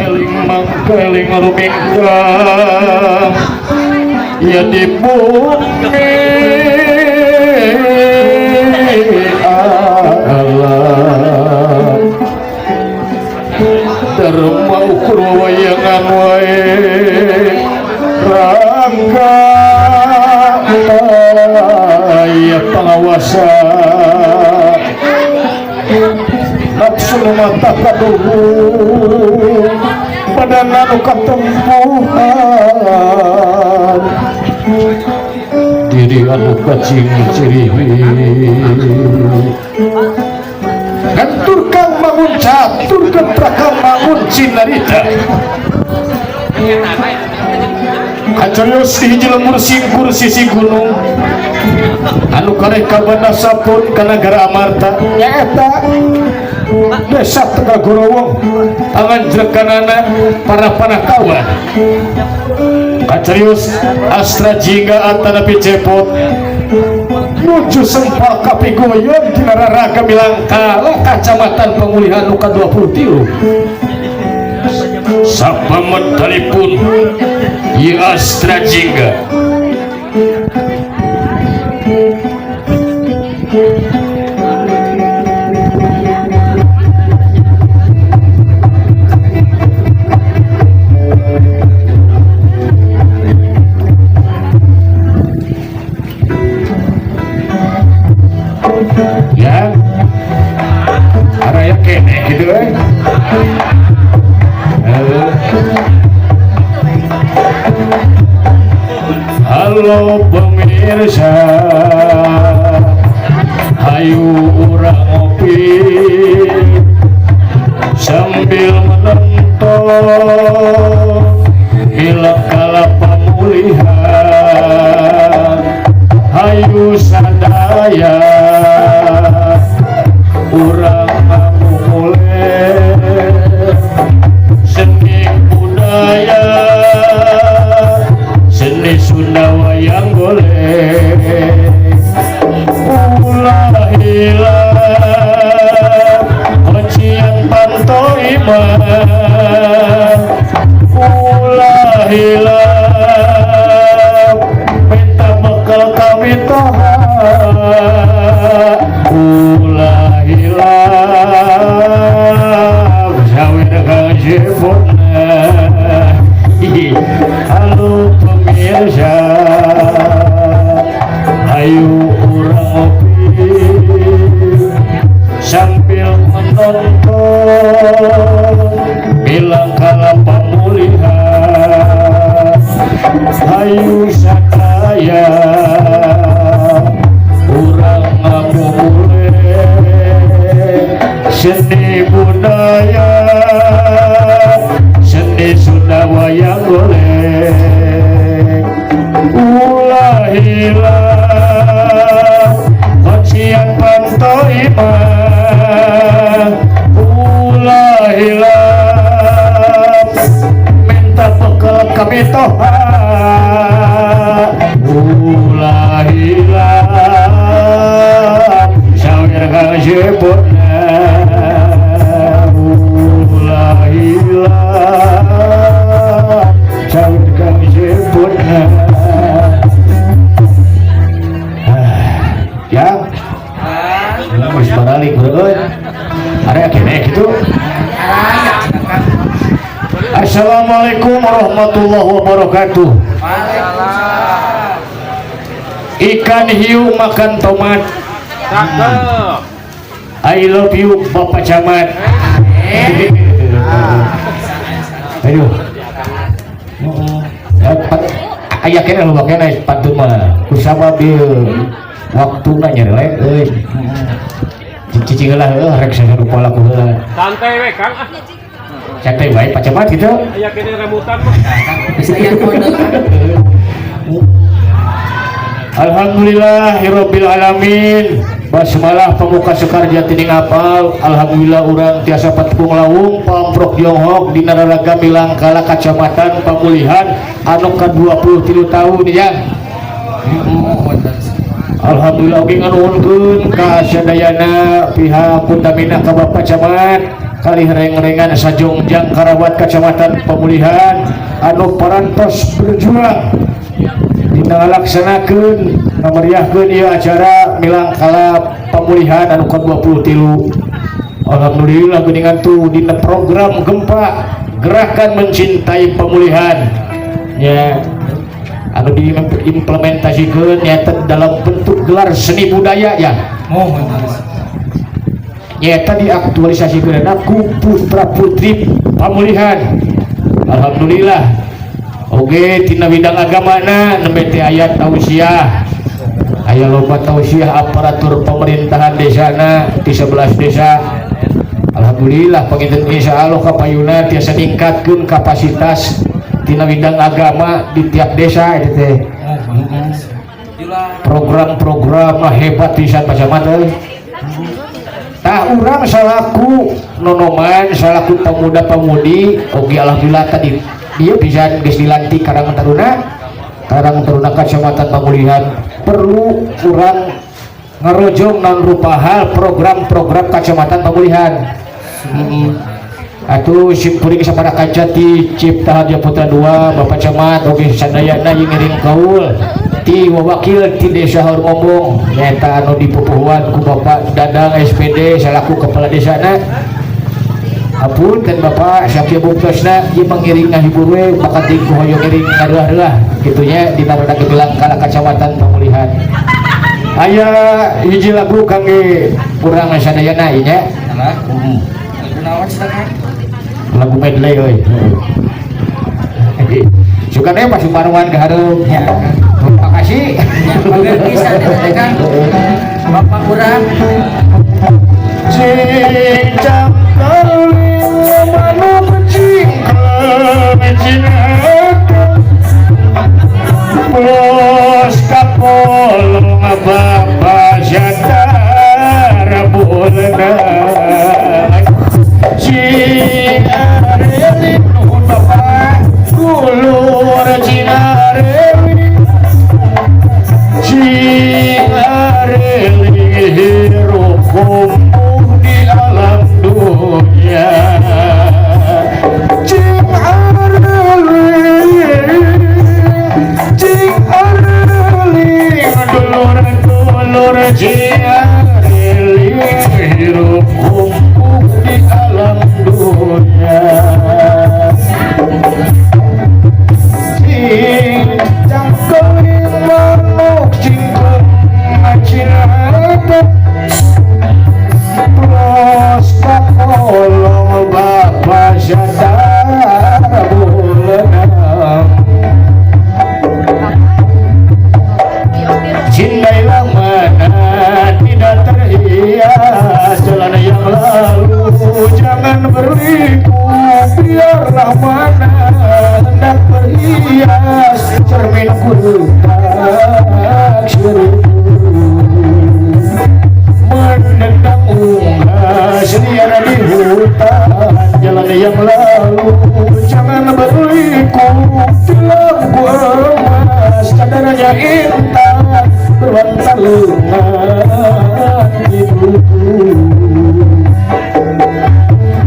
Eling mangkeling rumingkang ya di bumi alam Dharma ukur wayangan wae rangka aya pangawasa nafsu mata kaduhung badan anu katempuhan diri anu kacing cirihi gantur kang mangun catur kang mangun cinarita kacarios di hiji lemur singkur sisi gunung anu kareh kabana sapun ka nagara Amarta nyaeta desa Tegal Gorowong panganjrekanana para panakawan kacarios Astra Jingga atanapi Cepot nuju sempal kapigoyon dina raraga Milangkala kacamatan Pemulihan nu ka-23 sapamedalipun ieu Astra Jingga ya araya kene gitu eh. Halo pemirsa, hayu urang ngopi sambil menonton Milangkala Pamulihan. Hayu sadaya urang ngamumule seni budaya seni Sunda wayang golek ulah hilap kuncian pantoima ulah hilap minta bekal kami toha ulah hilap sawir kang jebona. Halo pemirsa, ayo urang ngopi sambil menonton Milangkala Pamulihan. Ayo sadaya urang ngamumule seni budaya seni Sunda wayang golek ulah hilap kuncian pantoima ulah hilap minta bekal kami toha ulah hilap sawir kang jebona ulah hilap sawir kang jebona. Ya wis baralik euy area kene gitu. Assalamualaikum warahmatullahi wabarakatuh. Ikan hiu makan tomat. I love you Bapak Camat. Aduh. Aya kene loba kene pantun mah. Kusabab ieu waktuna nyerelek euy. Cicing heula heuh rek sarupa laku heula. Santai we Kang ah. Santai bae Pak Camat gitu. Aya kene remutan mah. Alhamdulillahirabbil alamin. Basmalah pemuka Sekar Jati ning apal. Alhamdulillah urang tiasa patepung lawung pamprok Jonghok dina raraga Milangkala Kacamatan Pamulihan anu ka-23 tahun ya. Alhamdulillah oge nganuhunkeun ka sadayana pihak Pertamina ka Bapak Camat. Kalih reng-rengan sajongjang karabat Kecamatan Pamulihan anu parantos berjuang dina ngalaksanakeun, ngameriahkeun ieu acara Milangkala Pamulihan anu ke-23. Alhamdulillah, geuningan tuh dina program gempa, Gerakan Mencintai Pemulihan ya, anu diimplementasikan nyata dalam bentuk gelar seni budaya ya. Mohon terus. Nyata diaktualisasikan ku putra putri Pamulihan. Alhamdulillah, oke, tina bidang agamana nembe teh aya tausiah, aya loba tausiah aparatur pemerintahan desana di 11 desa. Alhamdulillah, panginten insya Allah kapayuna tiasa ningkatkeun kapasitas tina bidang agama di tiap desa itu teh. Mohon terus. Program-program mah hebat pisan, Pak Camat euy. Tah, urang salaku nonoman, salaku pemuda-pemudi oge, alhamdulillah tadi dia bisa geus dilantik Karang Taruna, Karang Taruna Kecamatan Pamulihan, perlu urang ngarojong naon rupa hal program-program Kecamatan Pamulihan. Atuh simkuring sapara kanca ti Cipta Harja Putra 2, Bapak Camat oge sadayana yang ngiring kaul ti wawakil ti Desa Haurgombong nyaeta anu dipupuhuan ku Bapak Dadang SPD selaku kepala desana. Hapunten Bapak, sakieu buktosna ieu mangiring ngahibur we, bakat ku hoyong ngiring ngareureuh kitu nya dina rada Milangkala Kecamatan Pamulihan. Aya hiji lagu kangge urang sadayana ieu nya. Salah. Lagu naon cenah, Kang? Lagu medley euy. Sukanya Pak Sumarwan ke hareup. Ya. Terima kasih. Ya, pager pisan eta, Kang. Bapak urang. Cing cangkeling manuk cingklem cinete Pos kapolong bapa jatara bulna Cing areling, nuhun Bapak dulur, cing areling, cing areling hirup kumuh di alam dunia. Cing areling, cing areling, dulur dulur, cing areling hirup kumuh di alam dunia. Cing cangkeling manuk cingkleng cinata Pros kakolong bapa syadar bulanam. Cindailah mana tidak terhias jalan yang lalu, jangan berliku, biarlah mana hendak berhias cermin kutak seribu menendang unggas liar di hutan. Jalan yang lalu jangan berliku, di lampu emas cadarnya intan berbantar lengan ibuku.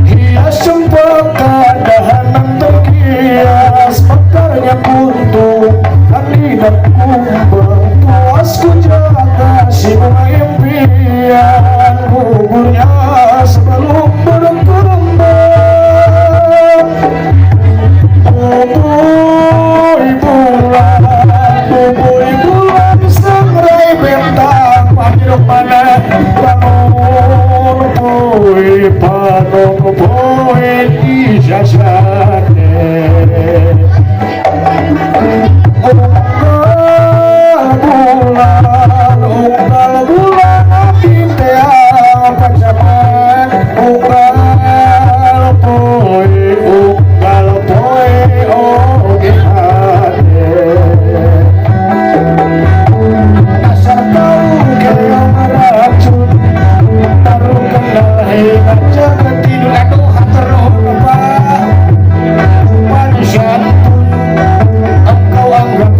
Hias cempaka dahanan terhias mekarnya kuntung kandidat kumbang tuas ku jaga si bunga impian gugurnya sebelum berkembang. Bubui bulan, bubui bulan sangrai bentang panjang mana bangun poe panong poe di jasade. Unggal bulan, unggal bulan abdi teang pacaman unggal poe, unggal poe oge hade. Dasar tahu keong racun taruh kenal hebat jangan tidur. Aduh, hatur nuhun Bapak. Manusia pun engkau anggap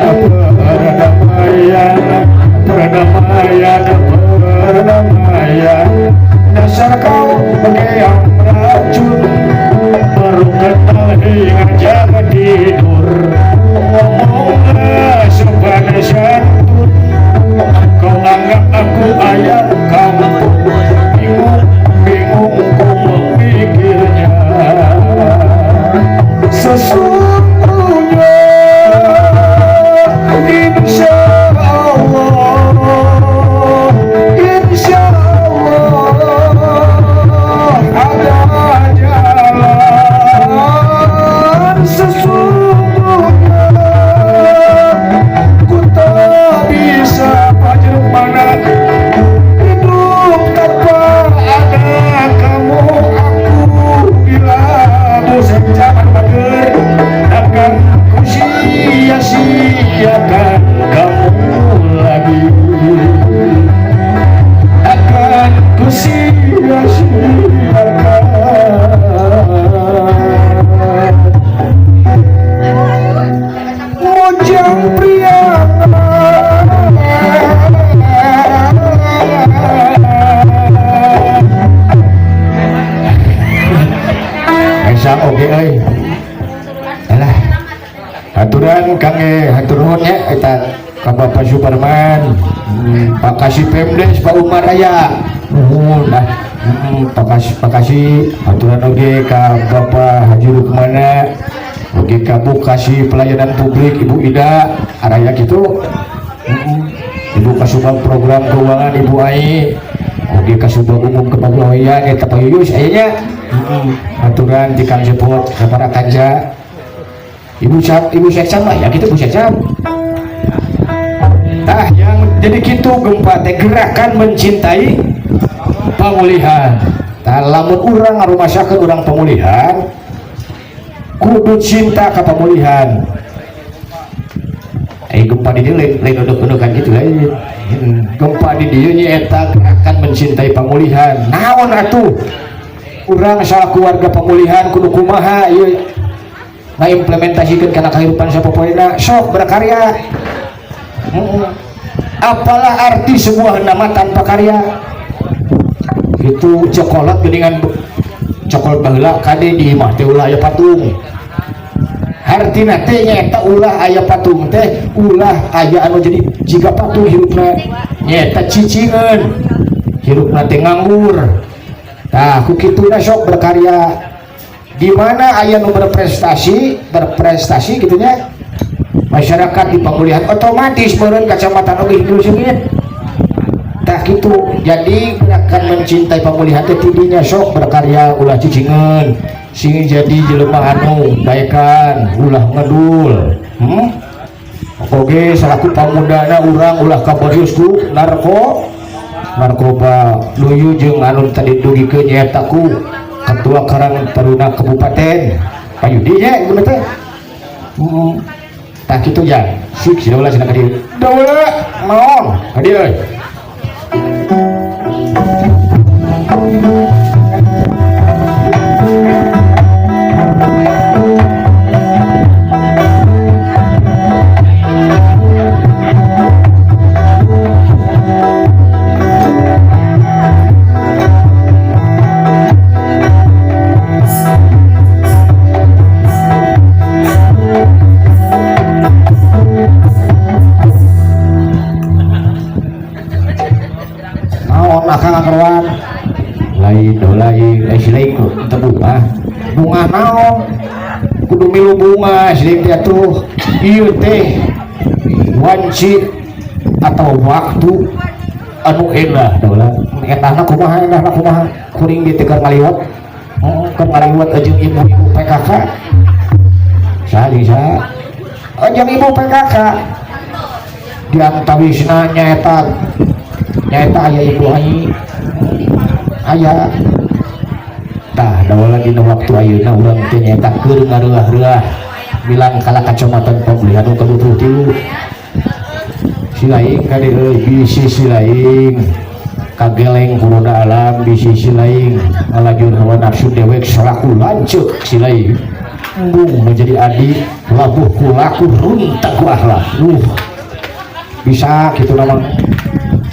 Perdamaian, perdamaian, perdamaian. Dasar kau yang racun, baru kenal hingga jangan tidur. Ngomonglah sopan santun, kau anggap aku ayam kampung. Bingung, bingung ku memikirnya. Sesungguhnya insya Allah, insya Allah ada jalan. Sesungguhnya ku tak bisa pajer mana hidup tanpa ada kamu. Aku bila bosan zaman mager, takkan ku sia-siakan kamu lagi, takkan ku sia-siakan. Mojang priana, Esa oge euy. Alah. Aturan kangge hatur nuhun nya eta ka Bapak Suparman, Pak Kasih Pemdes, Pak Umar Raya. Nuhun lah. Pak Kasih aturan oge ka Bapak Haji Rukmana, oge ka Bu Kasih Pelayanan Publik Ibu Ida Araya kitu. Ibu Kasubag Program Keuangan Ibu Ai, oge Kasubag Umum Kepegawaian eta Pak Yuyus aya nya. Aturan di Kang Sepot ka para kanca. Ibu Ibu Sekcam lah ya gitu Bu Sekcam. Tah yang jadi kitu gempa teh gerakan mencintai pemulihan. Tah lamun urang ngarumasakeun urang pemulihan kudu cinta ka pemulihan. Gempa di dieu lain unduk-undukan gitu lain. Gempa di dieu nya eta gerakan mencintai pemulihan. Naon atuh? Urang salaku warga pemulihan kudu kumaha ieu ngaimplementasikeun kana kahirupan sapopoena, sok berkarya. Apalah arti sebuah nama tanpa karya? Itu cokolot geuningan cokolot baheula kade di imah teh ulah aya patung. Hartina teh nyaeta ulah aya patung teh ulah aya anu jadi jiga patung hirupna nyaeta cicingeun. Hirupna teh nganggur. Tah ku kituna sok berkarya. Di mana aya nu berprestasi, berprestasi gitu nya. Masyarakat di pemulihan otomatis meureun kacamatan oge hidup seungit. Tah kitu. Jadi gerakan mencintai pemulihan teh tidinya sok berkarya ulah cicingeun. Sing jadi jelema anu daekan ulah ngedul. Oge salaku pamudana urang ulah kabarius ku narkoba luyu jeung anu tadi dugikeun nyaeta ku Ketua Karang Taruna Kabupaten Pak Yudi nya ieu teh. Tah kitu ya. Sik si Daula cenah ka dieu. Daula naon? Ka dieu euy. Akang karuan lain lain si lain teu bunga bunga naon kudu milu bunga si lain teh atuh ieu teh wanci atau waktu anu endah daulah endahna kumaha endahna kumaha kuring di teh keur ngaliwat keur ngaliwat jeung ibu-ibu PKK saha jeung saha jeung ibu PKK di antawisna nyaeta nyaeta aya ibu ai aya tah dawalan dina waktu ayeuna urang teh nyaeta keur ngareuah-reuah bilang kala kacamatan pemulihan nu ka-23 si lain kade euy bisi si lain kageleng corona alam bisi si lain ngalajur hawa nafsu dewek salaku lanceuk si lain. Embung nu jadi adi labuh ku laku runtah ku akhlak. Bisa gitu nama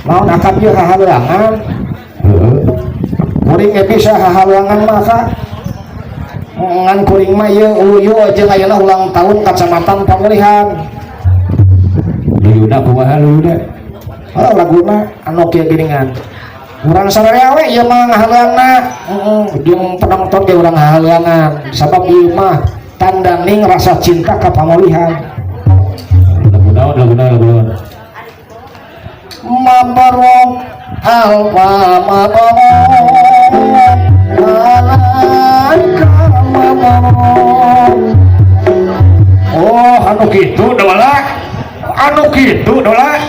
naon akad ieu hahaleuangan. Heeh, kuring ge bisa hahaleuangan mah ka ngan kuring mah ieu uluyu jeung ayeuna ulang tahun Kacamatan Pamulihan. Luyuna kumaha luyuna? Oh, laguna anu kieu geuningan. Urang sararea we ieu mah ngahaleuangna. Heeh, jeung penonton ge urang hahaleuangan. Sabab ieu mah tandaning rasa cinta ka Pamulihan. Lagu naon, lagu naon, lagu naon? Mabruk alfa mabruk alaika mabruk. Oh, anu kitu dola. Anu kitu dola.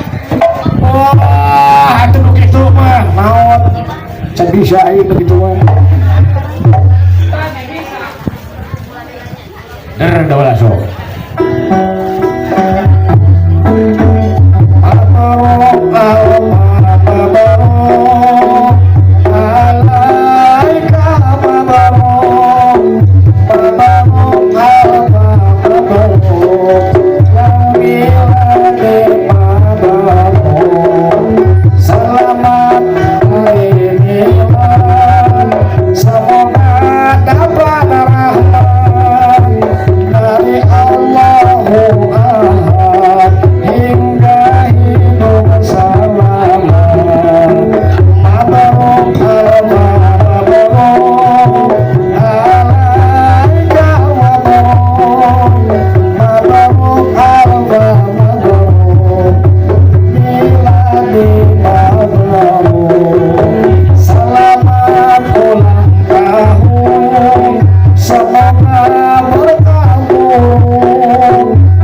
Wah, atuh nu kitu mah naon? Can bisa ieu nu kitu mah. Der dola sok. Mabruk alfa mabruk alaika mabruk mabruk alfa mabruk miladi mabruk. Selamat hari milad, semoga dapat rahmat dari Allahu Ahad hingga hidup selamat. Mabruk mabruk alaika mabruk mabruk alfa mabruk miladi mabruk. Selamat ulang tahun, semoga berkabul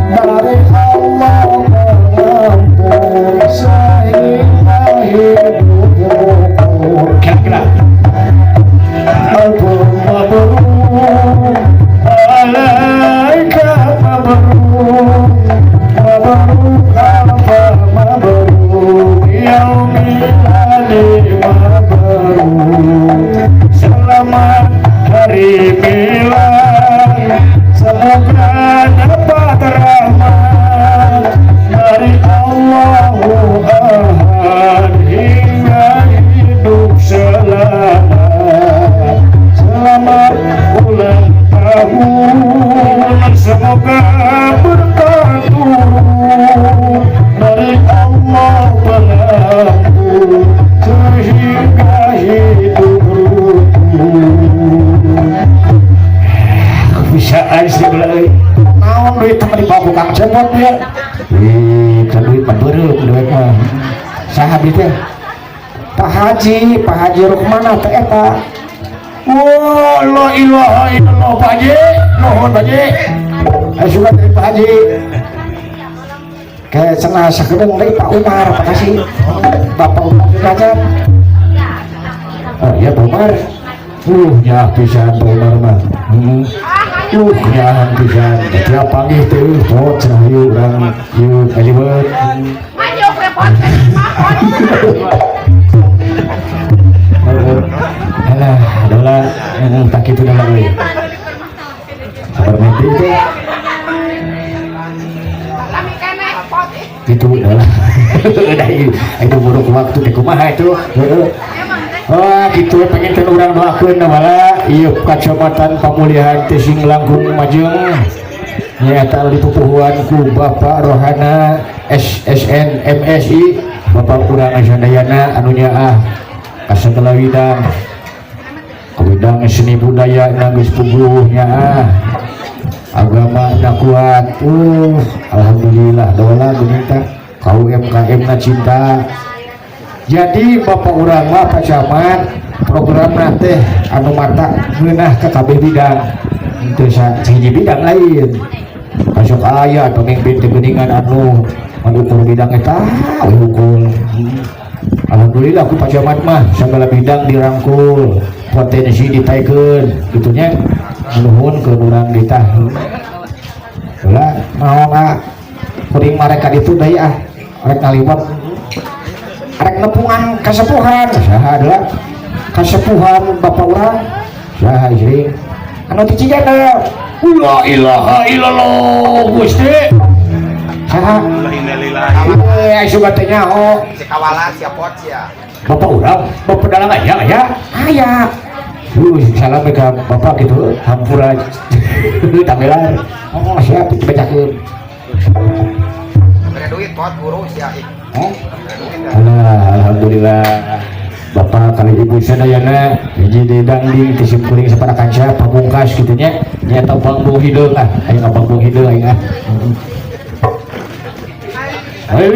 dari Allah pengampun sehingga hidup rukun. Kira-kira mabruk alaika mabruk mabruk alfa mabruk yaumiladi mabruk. Selamat hari milad, semoga dapat rahmat dari Allahu Ahad hingga hidup selamat. Selamat ulang tahun, semoga berkah turun dari Allah pengampun sehingga hidup rukun. Bisa aja sih euy. Naon duit mah dibawa ku Kang Cepot ya? Ih, kan duit mah beureum duit mah. Saha duit teh? Pak Haji, Pak Haji Rukmana teh eta. Wah, la ilaha illallah Pak Haji. Nuhun Pak Haji. Ayo suka teh Pak Haji. Kayak cenah sakedeung deui Pak Umar, makasih. Bapak Umar Sukajan. Oh iya Pak Umar. Nyaah pisan Pak Umar mah. Nyaah pisan. Tiap panggih teh pot cenah ieu urang ieu kaliwat. Alah, dola tak kitu dola euy. Sabar mimpi teh. Itu dola. Udah itu buruk waktu teh kumaha itu. Heeh. Wah, gitu pengen teh urang doakeun wala ieu Kacamatan Pamulihan teh sing langkung majeng. Nyaeta dipupuhuan ku Bapak Rohana SSN MSI, Bapak urang sadayana anu nyaah ka sagala widang. Widang seni budaya na geus puguh nyaah. Agama na kuat. Alhamdulillah dola geuning teh ka UMKM na cinta. Jadi Bapak urang mah Pak Camat programna teh anu mata ngeunah ka kabeh bidang. Teu sahiji bidang lain. Masuk aya pemimpin teh geuningan anu ukur bidang eta unggul. Alhamdulillah ku Pak Camat mah sagala bidang dirangkul, potensi ditaikeun kitu nya. Nuhun ke urang ditah. Ulah naon ah kuring mereka ditu deui ah rek ngaliwat rek nepungan kasepuhan saha adalah kasepuhan bapak urang saha istri Anu ti Cijendil. La ilaha illallah Gusti. Saha? Eh, ai sugan teh nyaho. Si kawalan sia pot sia. Bapak urang, bapak dalang aya aya. Aya. Salam ka bapak gitu, hampura tampilan. Oh, siap dibacakeun. Bere duit pot guru sia ih. Oh. Bere duit ya. Alah, alhamdulillah. Bapak kali ibu sadayana hiji di dangding ti simkuring sapara kanca pamungkas kitu nya nyata bambu hideung ah aya bambu hideung aing ah. Ayo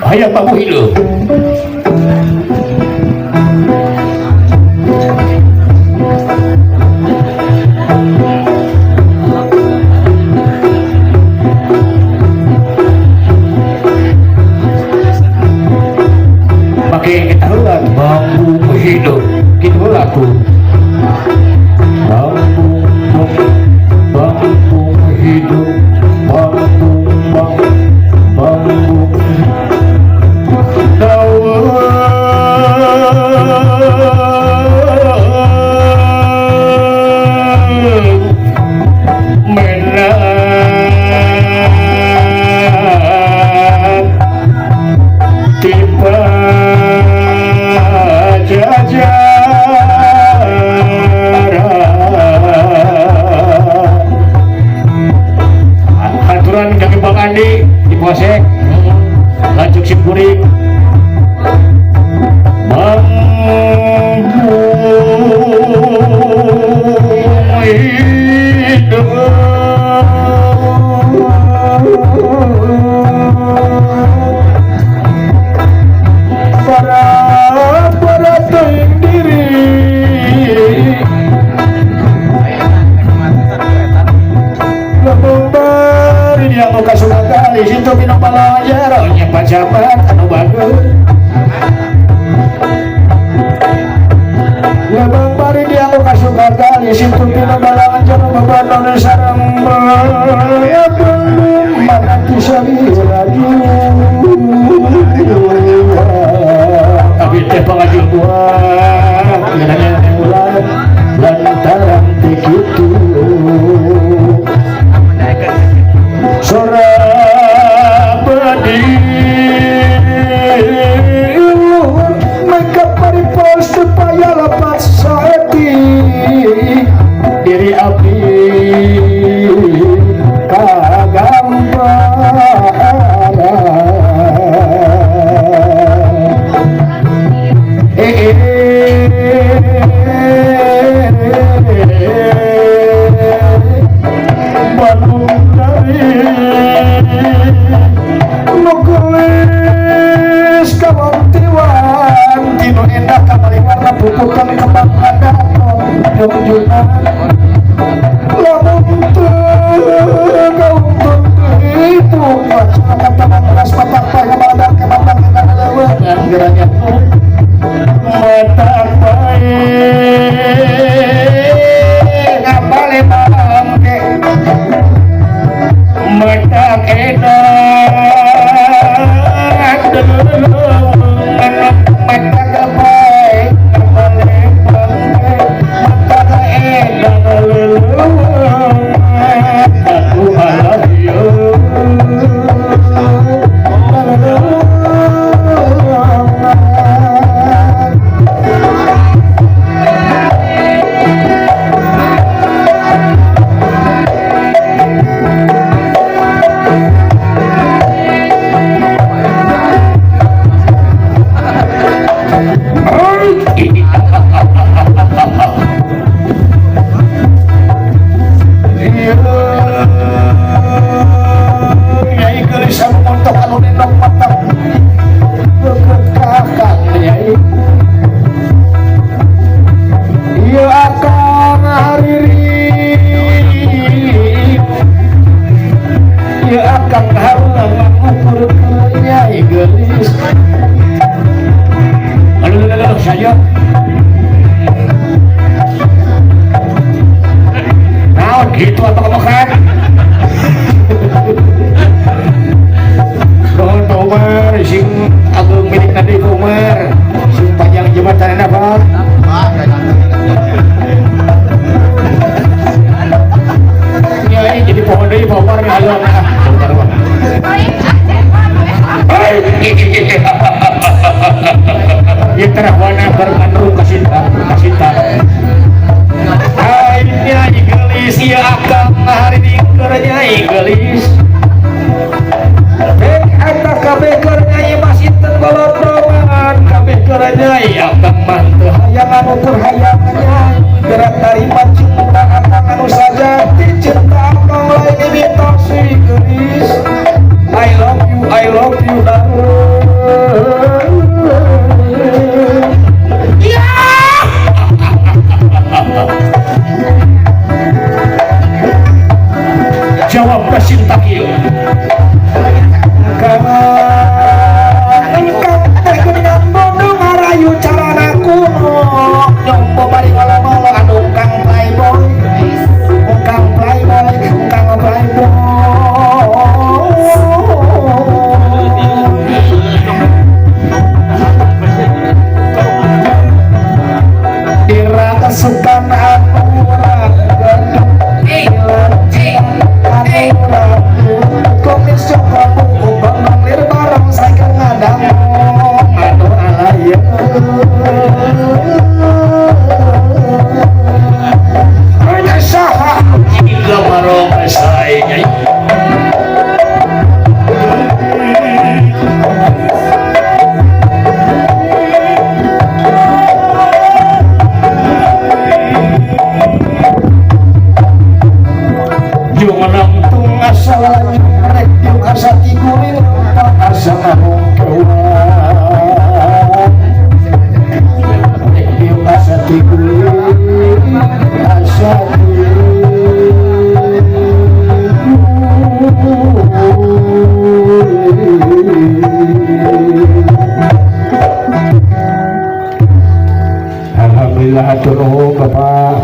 hayang bambu hideung. Pakai kita heula bambu hidup gitu heula tuh bambu bambu hidup bambu bambu bambu daun menang tiba jajaran aturan kaki Bang Andi di Polsek lanjut simkuring bambu hidup para teuing diri lamun bari dia nu kasulagali situ pinu palajar nya pajabat anu bagus lamun bari dia nu kasulagali situ pinu palajar bebanone sareng belum mana tisari abi teh pangajul buah nanya lantaran teh kitu sora badi luhur maka paripos supaya lepas saeti diri abdi kagambaran Bandung dari nukulis kawanti-wanti nu endah kamari warna pupukan kembang adaton jungjunan lamun teu kauntun itu kata mangras papak payabadan kebabang kana geranya mata bae ngapale bangke mata enak mata gapai ngapale bangke mata enak aku alah yo. Gitu atau kemokan Nuhun Pak Umar sing agung milik Nabi Umar sing panjang jembatan apa. Cepot ah, bentar mah. Ieu terahwana bermandrung kasinta, kasinta. Ai nyai geulis ieu akang hari dingker nyai geulis. Bek eta kabeh keur nyai masinten bolondongan kabeh keur nyai akang mah teu hayang anu keur hayang nyai. Gerak tarima cinta akang anu sajati cinta akang lain bintang si geulis. I love you darling. Ya. Jawab cinta kieu. Kang teh geuningan bondo ngarayu carana kuno nyombo bari ngolo-ngolo anu Kang Playboy. Kang Playboy, Kang Playboy. Sukan anu raga komis cokamu bambang lir bareng saking ngadang anu alaya hanya saha jika barong sae nyai. Alhamdulillah hatur nuhun Bapak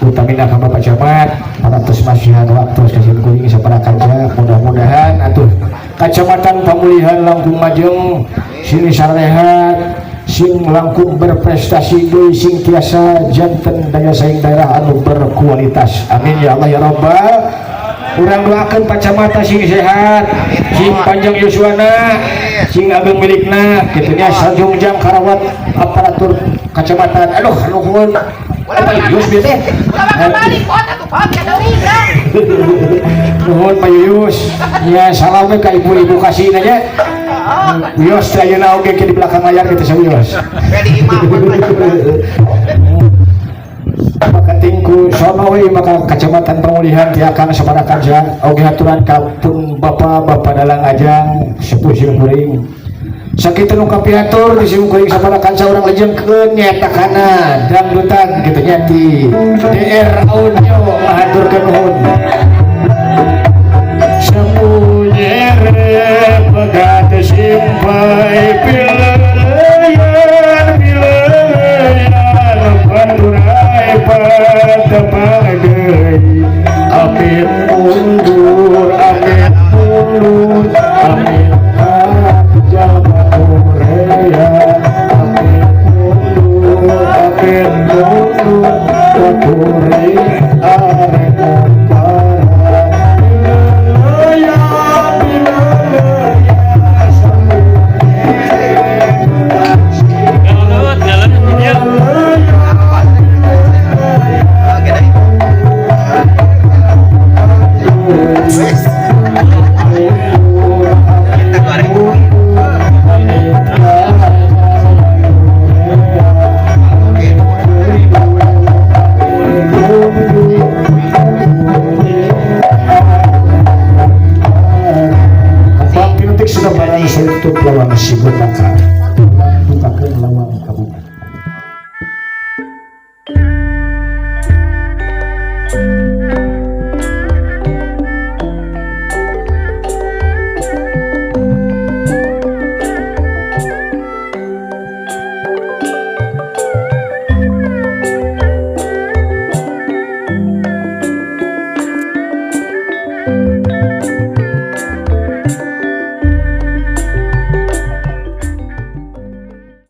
utamina ka Bapak Camat parantos masihan waktu kasim kuring sapara kaca mudah-mudahan atuh Kacamatan Pamulihan langkung majeng sini sarehat sing langkung berprestasi deui sing tiasa janten daya saing daerah anu berkualitas amin ya Allah ya Rabbal. Urang doakeun Pak Camat sing sehat sing panjang yuswana sing ageng milikna kitu nya sajungjang karawat aparatur kacamatan. Aduh nuhun Pak Yuyus bieu teh nuhun Pak Yuyus ya salam we ka ibu-ibu kasih nya Yuyus teh ayeuna oge di belakang layar kitu sa Yuyus. Maka tingku sono we maka kacamatan Pamulihan ti akang sabaraha kaca oge haturan ka pun bapak-bapak dalang ajang sepuh sim kuring. Sakitu nu kapihatur di sim kuring sabaraha kaca urang lejengkeun nyaeta kana dangdutan kitu nya ti DR Audio ngahaturkeun nuhun. Sepuh nyere pegat simpai pileyan pileyan panturai patepang deui. Amin.